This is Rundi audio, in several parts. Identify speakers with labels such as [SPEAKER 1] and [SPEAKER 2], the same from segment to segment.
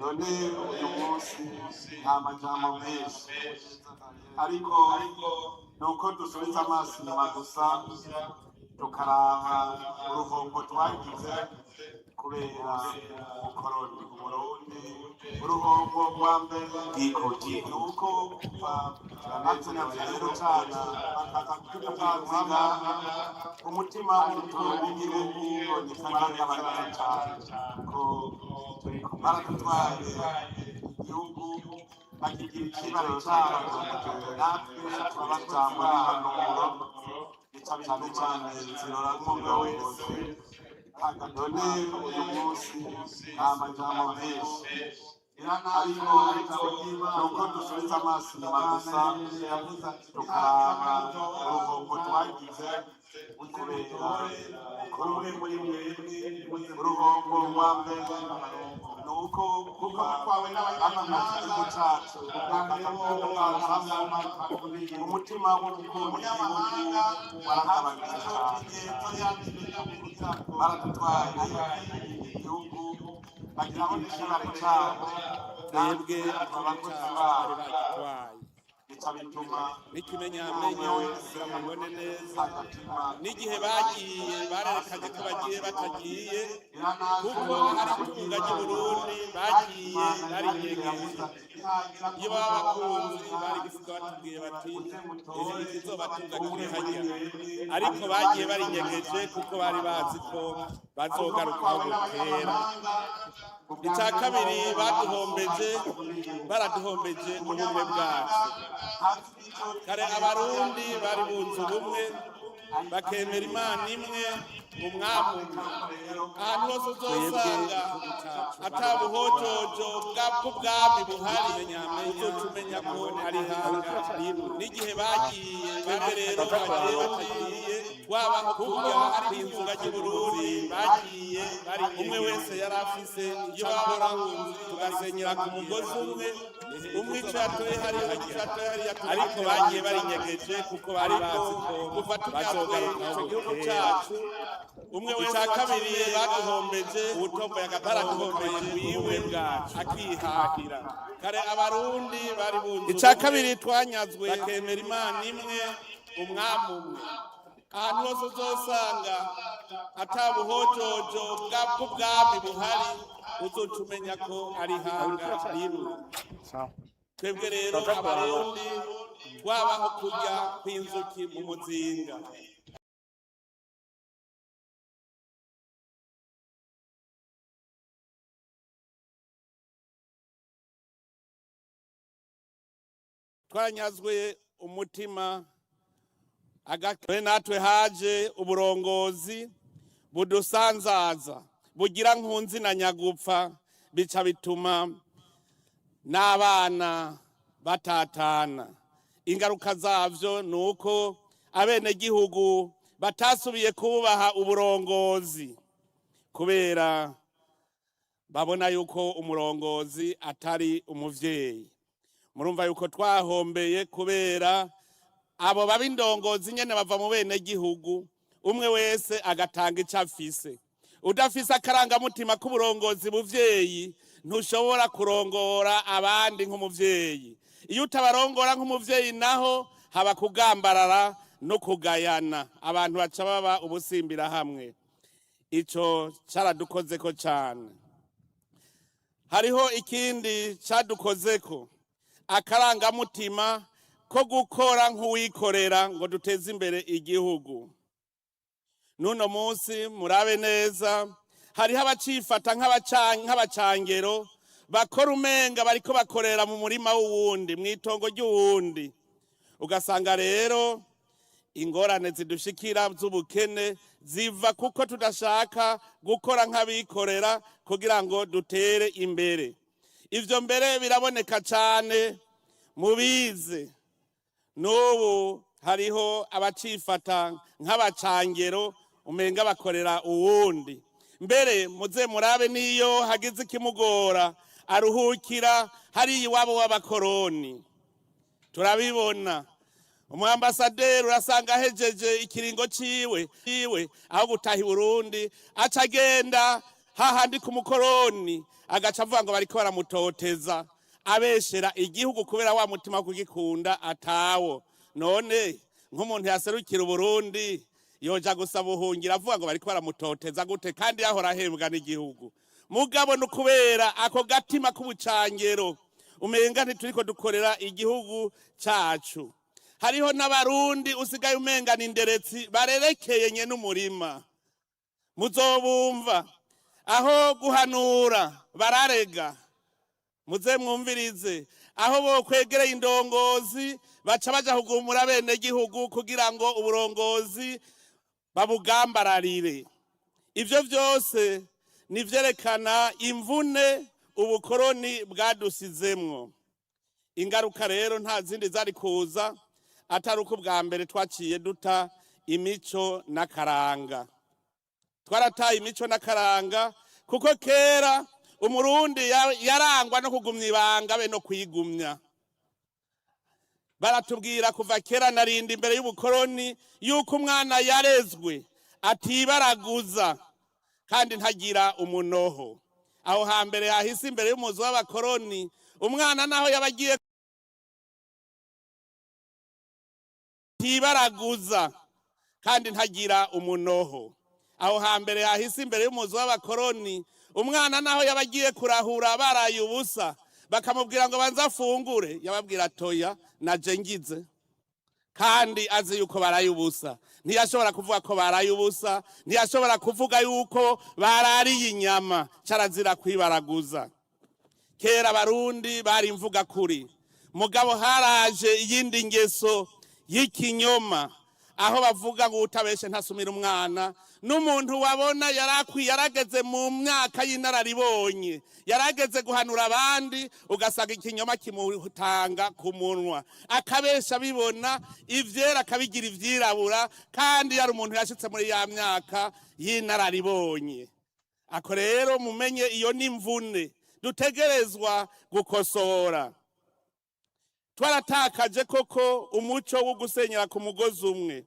[SPEAKER 1] None uyu munsi nta majambo menshi, ariko ni uko dusubiza amaso inyuma gusa tukaraba uruhombo twagize kubera ubukoroni mu Burundi. Uruhombo rwa mbere
[SPEAKER 2] Bwikukiye.
[SPEAKER 1] ni uko kuva batunyaze igihugu cacu bakaza kutunyazira umutima w'urukundo w'igihugu waragabanutse cane, ko baradutwaye igihugu bakigira ikibaro cabo, natwe turabajambo n'impanuro cane cane zirora umwe wese. None uyu munsi nta majambo menshi, ariko ni uko dusubiza amaso inyuma gusa tukaraba uruhombo twagize kubera ubukoroni. Uruhombo rwa mbere ni uko kuva batunyaze igihugu cacu bakaza umutima w'urukundo igihugu waragabanutse cane, baradutwaye igihugu bagira ikibare cabo,
[SPEAKER 3] Twebwe
[SPEAKER 1] natwe
[SPEAKER 3] igihugu
[SPEAKER 1] abakozi
[SPEAKER 3] cacu
[SPEAKER 1] babo
[SPEAKER 3] bari bagitwaye
[SPEAKER 1] bica bituma
[SPEAKER 3] n'ikimenyamenya
[SPEAKER 1] umwe wese
[SPEAKER 3] kugira mubibone neza,
[SPEAKER 1] agatima
[SPEAKER 3] n'igihe bagiye barerekanye ko bagiye batagiye, kuko ari itunga ry'Uburundi bagiye barinyegeje. Iyo baba bakunzi bari gusiga batubwiye bati ehe ikizobatunga kiri hajya, ariko bagiye barinyegeje kuko bari bazi ko bazogaruka aho bukera. Icya kabiri baduhombeje, baraduhombeje ubumwe bwacu. Kare Abarundi bari bunze ubumwe, bakemera Imana imwe, umwami umwe. Ahantu hose
[SPEAKER 2] Twebwe
[SPEAKER 3] uzosanga
[SPEAKER 2] igihugu cacu
[SPEAKER 3] ata buhojojo bw'ubwami buhari, uzoca umenya ko ari hanga rimwe. N'igihe bagiye, twebwe rero bagiye batagiye, twabaho kurya kw'inzuga ry'Uburundi bagiye bari umwe wese yari afise icyo akora, tugasenyera ku mugozi umwe, umwe ico yatoye hariya, undi ico yatoye hariya, ariko bagiye barinyegeje kuko bari bazi ko kuva tugaruka ico gihugu cacu. Umwe wese icya kabiri baduhombeje ubutomboye, baraduhombeje wiwe bwacu akihahira. Kare Abarundi bari bunze icya kabiri twanyazwe, bakemera Imana imwe, umwami umwe. Ahantu hose uzosanga ata buhojojo bw'ubwami buhari, uzoca umenya ko ari hanga rimwe. Twebwe rero Abarundi twabaho kurya kw'inzuki mu muzinga. Twanyazwe umutima agatwe, natwe haje uburongozi budusanzaza bugira nkunzi na nyagupfa, bica bituma n'abana batatana. Ingaruka zavyo ni uko abenegihugu batasubiye kubaha uburongozi, kubera babona yuko umurongozi atari umuvyeyi. Murumva yuko twahombeye kubera abo baba indongozi nyene bava mu bene gihugu, umwe wese agatanga ico afise. Udafise akarangamutima k'uburongozi buvyeyi, ntushobora kurongora abandi nk'umuvyeyi. Iyo utabarongora nk'umuvyeyi naho haba kugambarara no kugayana, abantu baca baba ubusimbira hamwe. Ico caradukozeko cane. Hariho ikindi cadukozeko, akarangamutima ko gukora nk'uwikorera ngo duteze imbere igihugu. N'uno munsi murabe neza, hariho abacifata nk'abacangero bakora umenga bariko bakorera mu murima w'uwundi, mw'itongo ry'uwundi. Ugasanga rero ingorane zidushikira z'ubukene ziva kuko tudashaka gukora nk'abikorera kugira ngo dutere imbere. Ivyo mbere biraboneka cane mubize. N'ubu hariho abacifata nk'abacangero, umenga bakorera uwundi. Mbere muze murabe, niyo hagize ikimugora aruhukira hariya iwabo w'abakoroni. Turabibona, umwambasaderi urasanga ahejeje ikiringo ciwe iwe, aho gutaha i Burundi aca agenda hahandi ku mukoroni. Agaca avuga ngo bariko baramutoteza, abeshera igihugu kubera wa mutima wo kugikunda atawo. None nk'umuntu yaserukira Uburundi yoja gusaba ubuhungiro avuga ngo bariko baramutoteza gute, kandi yahora ahembwa n'igihugu? Mugabo ni ukubera ako gatima k'ubucangero, umenga ntituriko dukorera igihugu cacu. Hariho n'Abarundi usigaye umenga ni inderetsi barerekeye nye n'umurima. Muzobumva aho guhanura bararega. Muze mwumvirize, aho bokwegereye indongozi baca baja kugumura bene gihugu kugira ngo uburongozi babugambararire. Ivyo vyose nivyerekana imvune ubukoroni bwadusizemwo. Ingaruka rero nta zindi zari kuza atari uko ubwa mbere twaciye duta imico n'akaranga. Twarataye imico n'akaranga, kuko kera Umurundi yarangwa no kugumya ibanga be no kwigumya. Baratubwira kuva kera narinda imbere y'ubukoroni yuko umwana yarezwe atibaraguza kandi ntagira umunoho. Aho hambere hahise, imbere y'umuzi w'abakoroni, umwana naho yabagiye tibaraguza kandi ntagira umunoho. Aho hambere hahise, imbere y'umuzi w'abakoroni, umwana naho yabagiye kurahura baraye ubusa, bakamubwira ngo banze afungure, yababwira toya naje ngize, kandi azi yuko baraye ubusa. Ntiyashobora kuvuga ko baraye ubusa, ntiyashobora kuvuga yuko barariye inyama, carazira kwibaraguza. Kera Abarundi bari imvuga kuri, mugabo haraje iyindi ngeso y'ikinyoma, aho bavuga ngo utabeshe ntasumira umwana. N'umuntu wabona yarakwiye, yarageze mu myaka y'inararibonye, yarageze guhanura abandi, ugasanga ikinyoma kimutanga ku munwa, akabesha bibona ivyera akabigira ivyirabura, kandi yari umuntu yashitse muri ya myaka y'inararibonye. Ako rero mumenye iyo ni imvune dutegerezwa gukosora. Twaratakaje koko umuco wo gusenyera ku mugozi umwe.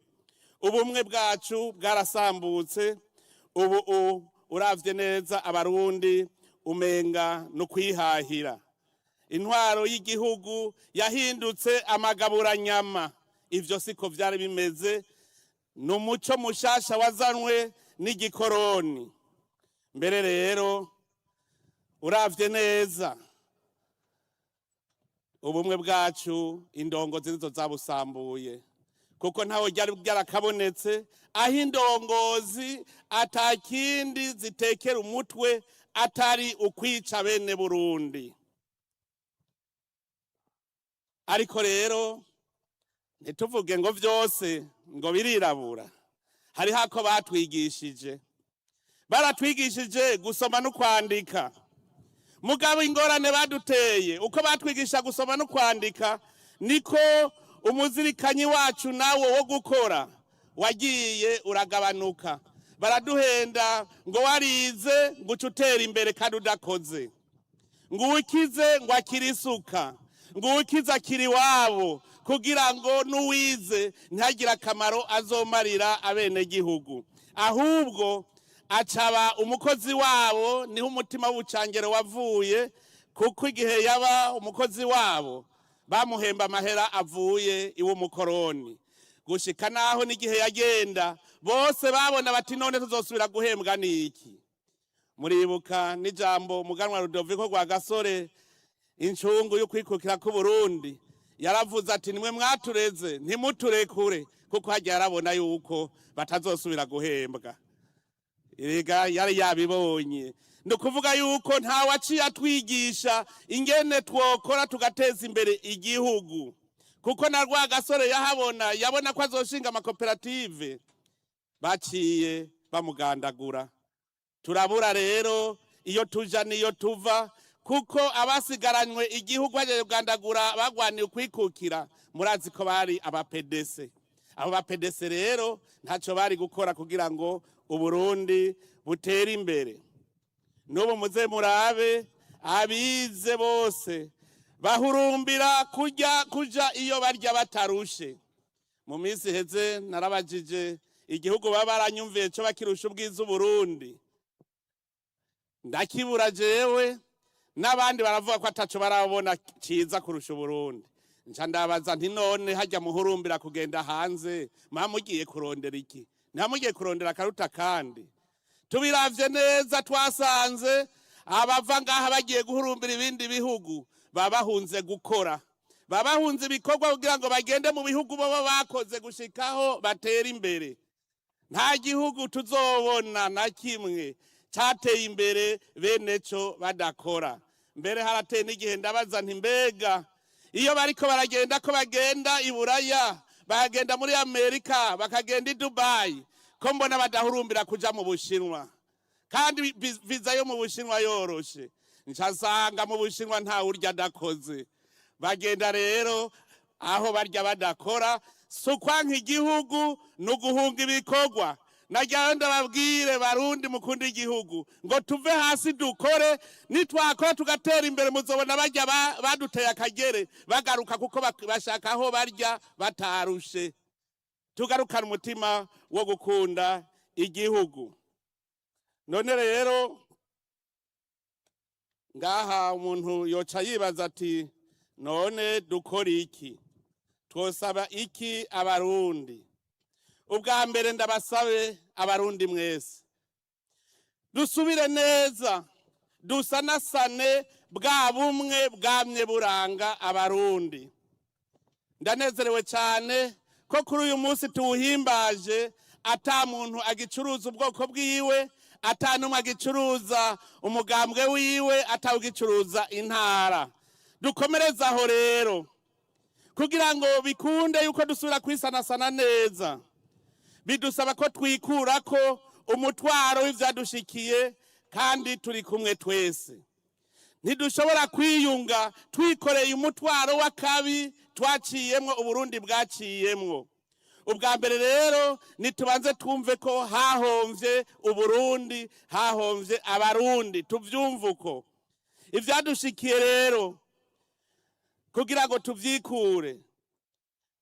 [SPEAKER 3] Ubumwe bwacu bwarasambutse. Ubu uravye neza, Abarundi umenga no kwihahira. Intwaro y'igihugu yahindutse amagaburanyama. Ivyo siko vyari bimeze, ni umuco mushasha wazanwe n'igikoroni. Mbere rero uravye neza, ubumwe bwacu indongozi nizo zabusambuye, kuko ntawe ryari byarakabonetse aho indongozi atakindi zitekera umutwe atari ukwica bene Burundi. Ariko rero ntituvuge ngo vyose ngo birirabura. Hariho ako batwigishije, baratwigishije gusoma no kwandika. Mugabo ingorane baduteye, uko batwigisha gusoma no kwandika niko umuzirikanyi wacu nawo wo gukora wagiye uragabanuka. Baraduhenda ngo warize ngo uce utera imbere kandi udakoze, ngo ukize ngo akire isuka, ngo ukize akiri iwabo, kugira ngo n'uwize ntagire akamaro azomarira abenegihugu, ahubwo acaba umukozi wabo. Niho umutima w'ubucangero wavuye, kuko igihe yaba umukozi wabo bamuhemba amahera avuye iw'umukoroni, gushika naho n'igihe yagenda bose babona bati: "None tuzosubira guhembwa n'iki?" Muribuka n'ijambo muganwa Rudoviko rwa Gasore, incungu yo kwikukira k'Uburundi, yaravuze ati: "Nimwe mwatureze, ntimuturekure", kuko hajya yarabona yuko batazosubira guhembwa. Erega yari yabibonye. Ni ukuvuga yuko nta waciye atwigisha ingene twokora tugateza imbere igihugu, kuko na Rwagasore yahabona, yabona ko azoshinga amakoperative, baciye bamugandagura. Turabura rero iyo tuja n'iyo tuva, kuko abasigaranywe igihugu bagiye kugandagura bagwaniye ukwikukira, murazi ko bari abapedese. Abo bapedese rero ntacyo bari gukora kugira ngo Uburundi butere imbere. N'ubu muze murabe, abize bose bahurumbira kurya kuja iyo barya batarushe. Mu minsi iheze narabajije igihugu baba baranyumviye co bakirusha ubwiza Uburundi, ndakibura jewe. N'abandi baravuga ko ataco barabona ciza kurusha Uburundi. Nca ndabaza nti: "None hajya muhurumbira kugenda hanze, muba mugiye kurondera iki? Ntimugiye kurondera akaruta?" Kandi tubiravye neza, twasanze abava ngaha bagiye guhurumbira ibindi bihugu baba bahunze gukora, baba bahunze ibikorwa kugira ngo bagende mu bihugu bobo bakoze gushikaho batera imbere. Nta gihugu tuzobona na kimwe cateye imbere bene co badakora. Mbere harateye n'igihe ndabaza nti: "Mbega iyo bariko baragenda, ko bagenda i Buraya, bakagenda muri Amerika, bakagenda i Dubayi, ko mbona badahurumbira kuja mu Bushinwa, kandi viza yo mu Bushinwa yoroshe?" Nca nsanga mu Bushinwa nta urya adakoze. Bagenda rero aho barya badakora. Si ukwanka igihugu, ni uguhunga ibikorwa. Nagira ndababwire, Barundi mukunda igihugu, ngo tuve hasi dukore. Nitwakora tugatera imbere, muzobona barya baduteye akagere bagaruka, kuko bashaka aho barya batarushe. Tugarukana umutima wo gukunda igihugu. None rero ngaha umuntu yoca yibaza ati: "None dukora iki? Twosaba iki Abarundi?" Ubwa mbere ndabasabe, Abarundi mwese, dusubire neza dusanasane bwa bumwe bwamye buranga Abarundi. Ndanezerewe cyane ko kuri uyu munsi tuwuhimbaje ata muntu agicuruza ubwoko bwiwe, ata n'umwe agicuruza umugambwe wiwe, atawugicuruza intara. Dukomereze aho rero. Kugira ngo bikunde yuko dusubira kwisanasana neza, bidusaba ko twikura ko umutwaro w'ivyadushikiye kandi turi kumwe twese. Ntidushobora kwiyunga twikoreye umutwaro w'akabi twaciyemwo, Uburundi bwaciyemwo. Ubwa mbere rero nitubanze twumve ko hahomvye Uburundi, hahomvye Abarundi, tuvyumve uko. Ivyadushikiye rero, kugira ngo tuvyikure,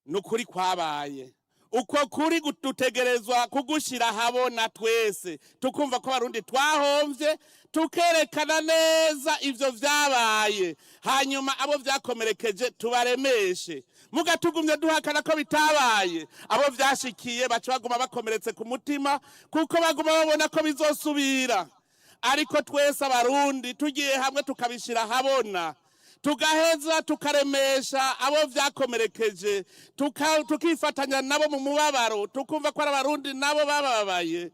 [SPEAKER 3] ni ukuri kwabaye. Uko kuri dutegerezwa kugushira habona twese, tukumva ko Abarundi twahomvye, tukerekana neza ivyo vyabaye, hanyuma abo vyakomerekeje tubaremeshe. Muga tugumye duhakana ko bitabaye, abo vyashikiye baca baguma bakomeretse ku mutima, kuko baguma babona ko bizosubira. Ariko twese Abarundi tugiye hamwe, tukabishira habona, tugaheza tukaremesha abo vyakomerekeje, tukifatanya nabo mu mubabaro, tukumva ko ari Abarundi nabo bababaye,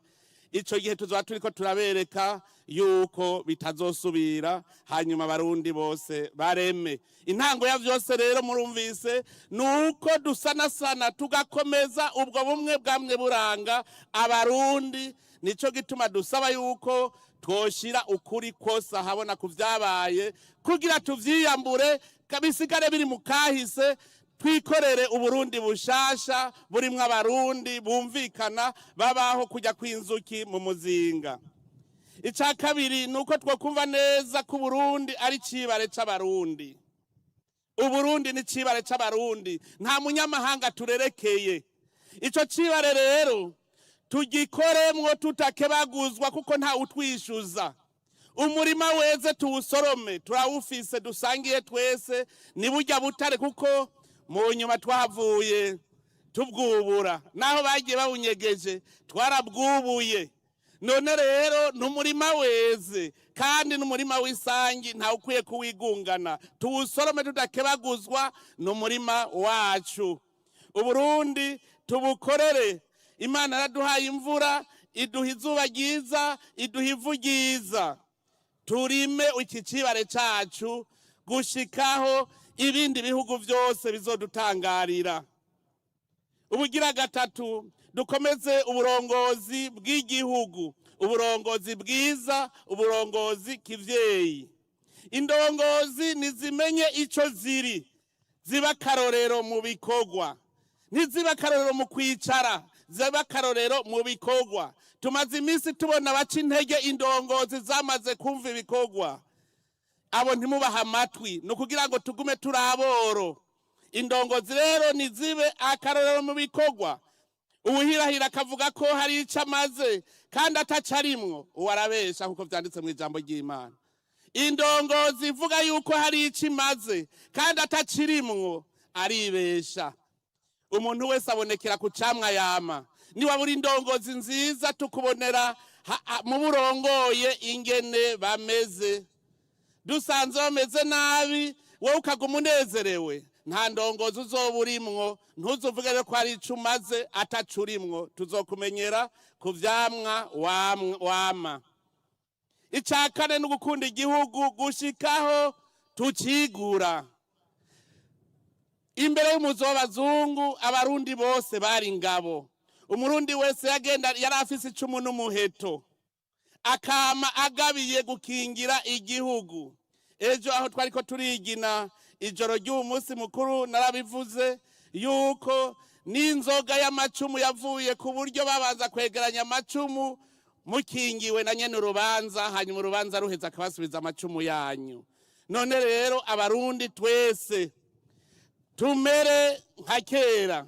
[SPEAKER 3] ico gihe tuzoba turiko turabereka yuko bitazosubira, hanyuma Abarundi bose bareme. Intango ya vyose rero, murumvise, ni uko dusanasana, tugakomeza ubwo bumwe bwamwe buranga Abarundi. Nico gituma dusaba yuko twoshira ukuri kose ahabona ku vyabaye, kugira tuvyiyambure, bisigare biri mu kahise, twikorere Uburundi bushasha burimwo Abarundi bumvikana, babaho kujya kw'inzuki mu muzinga. Icya kabiri ni uko twakumva neza ko Uburundi ari icibare c'Abarundi. Uburundi ni icibare c'Abarundi, nta munyamahanga turerekeye. Ico cibare rero tugikoremwo tutakebaguzwa, kuko nta utwishyuza. Umurima weze tuwusorome, turawufise, dusangiye twese. Ni burya butare, kuko mu nyuma twahavuye tubwubura, naho bagiye bawunyegeje twarabwubuye. None rero ni umurima weze kandi n'umurima w'isangi, ntawe ukwiye kuwigungana. Tuwusorome tudakebaguzwa, ni umurima wacu. Uburundi tubukorere. Imana yaraduhaye imvura, iduha izuba ryiza, iduha ivu ryiza. Turime iki cibare cacu gushikaho ibindi bihugu byose bizodutangarira. Ubugira gatatu, dukomeze uburongozi bw'igihugu, uburongozi bwiza, uburongozi kivyeyi. Indongozi nizimenye ico ziri, ziba akarorero mu bikorwa, ntiziba akarorero mu kwicara, ziba akarorero mu bikorwa. Tumaze iminsi tubona baca intege indongozi zamaze kumva ibikorwa. Abo ntimubaha amatwi, ni ukugira ngo tugume turi aboro. Indongozi rero nizibe akarorero mu bikorwa. Uwuhirahira akavuga ko hari icyo amaze kandi ataco arimwo, uwo arabesha, kuko vyanditse mu ijambo ry'Imana. Indongozi ivuga yuko hari icyo imaze kandi atakirimwo aribesha. Umuntu wese abonekera ku camwa yama. Niba buri indongozi nziza, tukubonera mu burongoye ingene bameze. Dusanze bameze nabi, wowe ukaguma unezerewe, nta ndongozi uzoba urimwo. Ntuzuvuge rero ko hari ico umaze ataco urimwo. Tuzokumenyera ku vyamwa wama. Ica kane ni ugukunda igihugu gushikaho tukigura. Imbere y'umuzo w'abazungu, Abarundi bose bari ingabo. Umurundi wese yagenda yari afise icumu n'umuheto, akama agabiye gukingira igihugu. Ejo aho twari ko turigina ijoro ry'uwu munsi mukuru, narabivuze yuko n'inzoga y'amacumu yavuye ku buryo babanza kwegeranya amacumu mukingiwe na nyene urubanza, hanyuma urubanza ruheza akabasubiza amacumu yanyu. None rero, Abarundi twese tumere nka kera,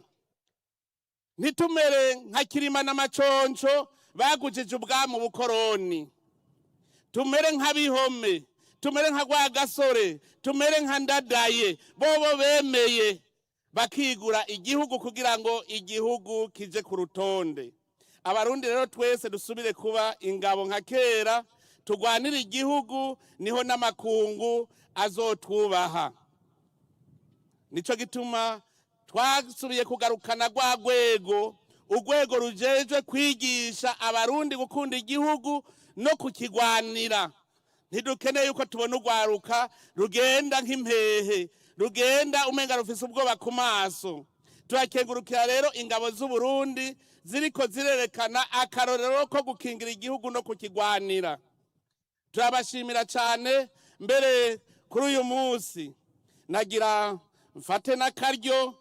[SPEAKER 3] ntitumere nka Kirima n'Amaconco bagujije ubwami ubukoroni. Tumere nk'Abihome, tumere nka Rwagasore, tumere nka Ndadaye. Bobo bemeye bakigura igihugu kugira ngo igihugu kije ku rutonde. Abarundi rero twese dusubire kuba ingabo nka kera, turwanire igihugu, niho n'amakungu azotwubaha. Nico gituma twasubiye kugarukana rwa rwego, urwego rujejwe kwigisha Abarundi gukunda igihugu no kukigwanira. Ntidukeneye yuko tubona urwaruka rugenda nk'impehe, rugenda umenga rufise ubwoba ku maso. Turakengurukira rero ingabo z'Uburundi ziriko zirerekana akarorero ko gukingira igihugu no kukigwanira. Turabashimira cyane. Mbere kuri uyu munsi nagira mfate n'akaryo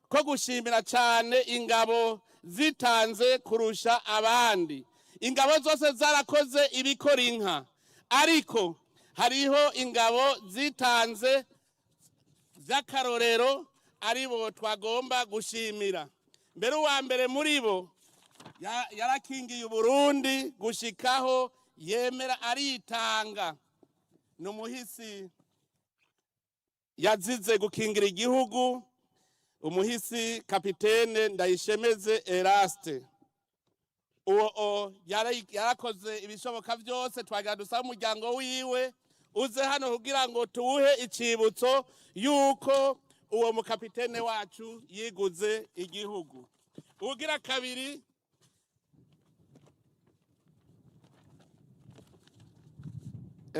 [SPEAKER 3] ko gushimira cyane ingabo zitanze kurusha abandi. Ingabo zose zarakoze ibikora inka, ariko hariho ingabo zitanze by'akarorero, aribo twagomba gushimira. Mbere uwa mbere muri bo yarakingiye Uburundi gushikaho yemera aritanga, ni umuhisi yazize gukingira igihugu, umuhisi kapitene Ndayishemeze Eraste. Uwo yarakoze ibishoboka byose. Twagira dusaba umuryango wiwe uze hano kugira ngo tuwuhe icibutso yuko uwo mukapitene wacu yiguze igihugu. Ugira kabiri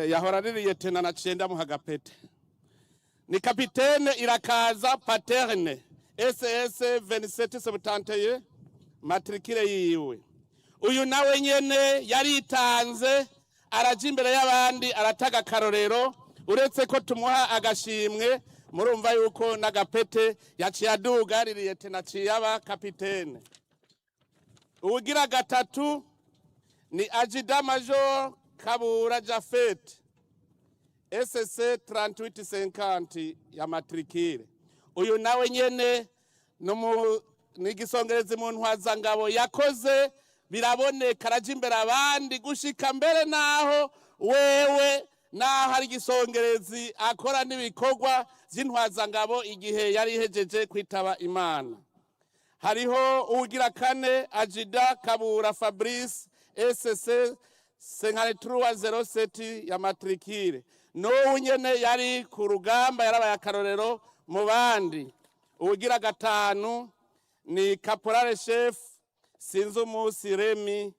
[SPEAKER 3] yahora ari lieutenant, naciye ndamuha agapete, ni kapitene Irakaza Paterne, SS 2771 matricule yiwe. Uyu nawe nyene yaritanze, araja imbere y'abandi, arataga akarorero. Uretse ko tumuha agashimwe, murumva yuko n'agapete yaciye aduga, ari lieutenant, aciye aba kapitene. Uwugira gatatu ni adjudant major Kabura Jafet, SC 3850 ya matricule. Uyu nawe nyene ni igisongerezi mu ntwazangabo, yakoze biraboneka, araja imbere abandi gushika mbere naho wewe naho ari igisongerezi akora n'ibikorwa vy'intwazangabo igihe yari ihejeje kwitaba Imana. Hariho uwugira kane, adjudant Kabura Fabrice, SC 5307 ya matricule. N'ubu nyene yari ku rugamba, yarabaye akarorero mu bandi. Uwugira gatanu ni caporal chef Sinzumusi Remi,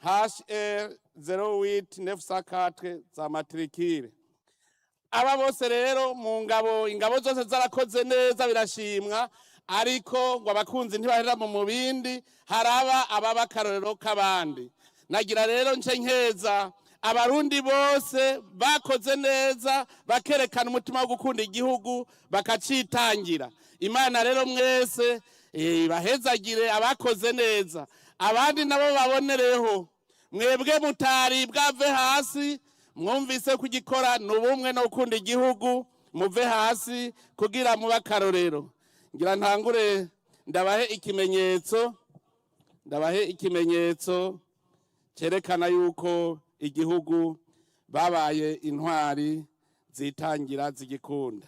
[SPEAKER 3] HR 08 za matricule. Aba bose rero mu ngabo, ingabo zose zarakoze neza, birashimwa, ariko ngo abakunzi ntibahera mu mubindi, haraba ababa akarorero k'abandi. Nagira rero nce nkeza Abarundi bose bakoze neza, bakerekana umutima wo gukunda igihugu, bakacitangira. Imana rero mwese ibahezagire abakoze neza, abandi nabo babonereho. Mwebwe mutari bwave hasi, mwumvise ko igikora ni ubumwe no gukunda igihugu, muve hasi kugira mube akarorero. Ngira ntangure ndabahe ikimenyetso, ndabahe ikimenyetso cyerekana yuko igihugu Babaye intwari zitangira zigikunda.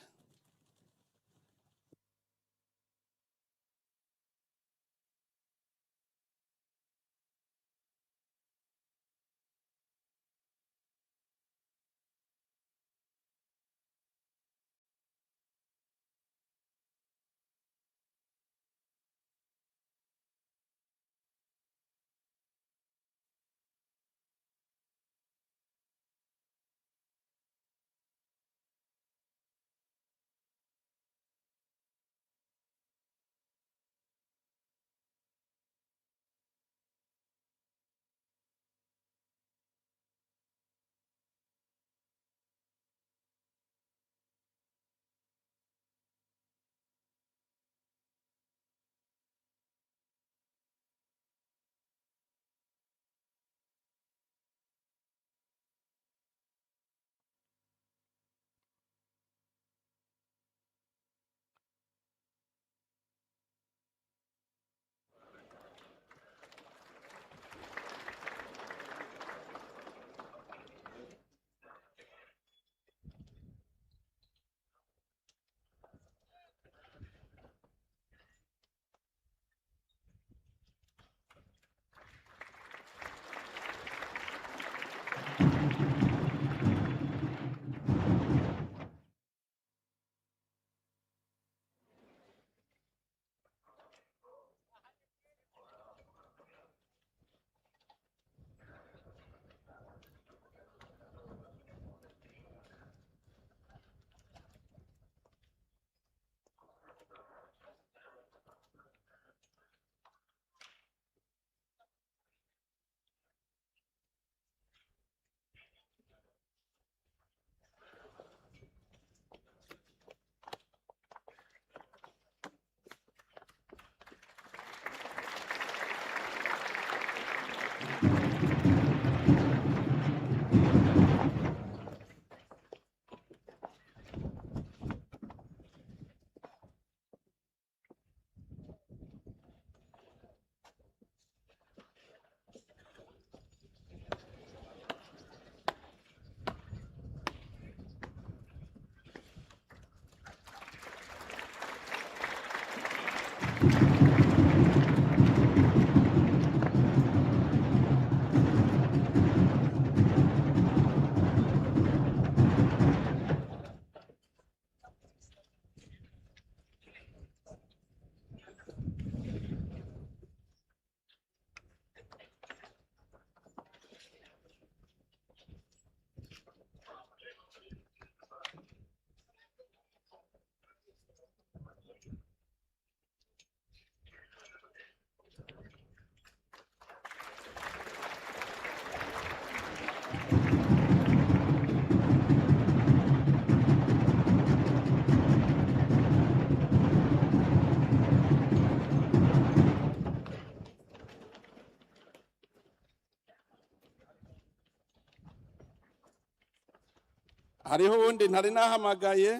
[SPEAKER 3] Hariho uwundi ntari nahamagaye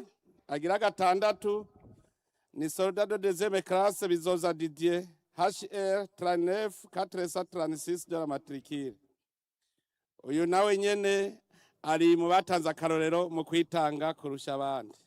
[SPEAKER 3] agira gatandatu, ni soldat de deuxième classe Bizoza Didier, HR 39 436 de la matricule. Uyu nawe nyene ari mu batanze akarorero mu kwitanga kurusha abandi.